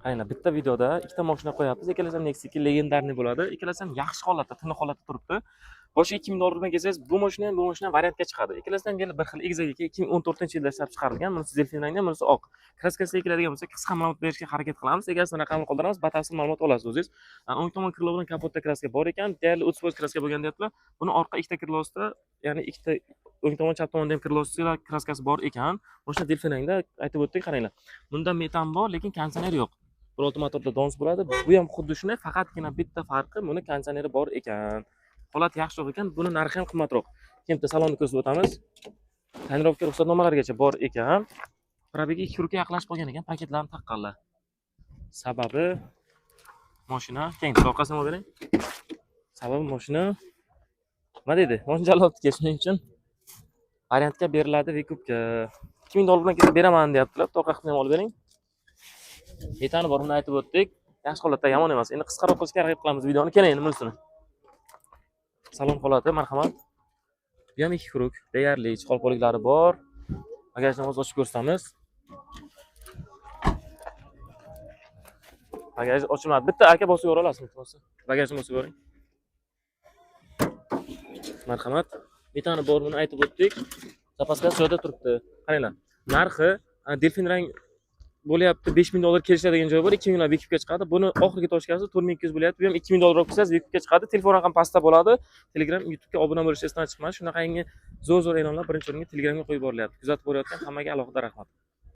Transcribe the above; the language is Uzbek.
Qaranglar, bitta videoda ikkita mashina qo'yapmiz. Ikkalasi ham Nexia 2 легендарный bo'ladi. Ikkalasi ham yaxshi holatda, tiniq holatda turibdi. Boshqa 2000 dollar bilan kelsangiz, bu mashina ham, bu mashina ham variantga chiqadi. Ikkalasi ham bir xil, egizak aka, 2014-yilda ishlab chiqarilgan. Bunisi delfin rangda, bunisi oq. Краска siga keladigan bo'lsak, qisqa ma'lumot berishga harakat qilamiz. Egasini raqamini qoldiramiz, batafsil ma'lumot olasiz o'zingiz. O'ng tomon крыло bilan kapotda краска bor ekan, deyarli 30% краска bo'lgan deyaptilar. Buni orqa ikkita крыло sida, ya'ni ikkita o'ng tomon, chap tomonda ham крыло sida краска si bor ekan. Mashina delfin rangda, aytib o'tdik, qaranglar. Bunda metan bor, lekin konditsioner yo'q. 1.6 motorda Dons bo'ladi. Bu ham xuddi shunday, faqatgina bitta farqi, buni konditsioneri bor ekan. Holat yaxshiroq ekan, buni narxi ham qimmatroq. Keyin bitta salonni ko'rsatib o'tamiz. Тонировка ruxsatnomalarigacha bor ekan. Пробег i 2 круг ga yaqinlashib qolgan ekan, paketlarni taqqanlar. Sababi mashina, keyin orqasini olib bering. Sababi mashina nima deydi? Mashina jalobniki, shuning uchun variantga beriladi выкуп ga. 2000 dollar bilan kelsa beraman deyaptilar. To'rqa qilib ham olib bering. Metani bor, buni aytib o'tdik. Yaxshi holatda, yomon emas. Endi qisqaroq qilishga harakat qilamiz videoni. Keling, endi bunisini. Salon holati, marhamat. Bu ham ikki круг, deyarli chiqolpoliklari bor. Bagajni hozir ochib ko'rsatamiz. Bagaj ochilmadi. Bitta aka bosib yubora olasizmi, iltimos? Bagajni bosib yuboring. Marhamat. Metani bor, buni aytib o'tdik. Запаска si joyida turibdi. Qaranglar. Narxi delfin rang bo'lyapti, 5000 dollar kelishadigan joyi bor, 2000 dollar выкуп ga chiqadi. Buni oxirgi точка si 4200 bo'lyapti. Bu ham 2000 dollar olib kelsangiz, выкуп ga chiqadi. Telefon raqami pastda bo'ladi. Telegram, YouTube'ga obuna bo'lishni esdan chiqmang. Shunaqangi zo'r-zo'r e'lonlar birinchi o'ringa Telegramga qo'yib borilyapti. Kuzatib borayotgan hammaga alohida rahmat.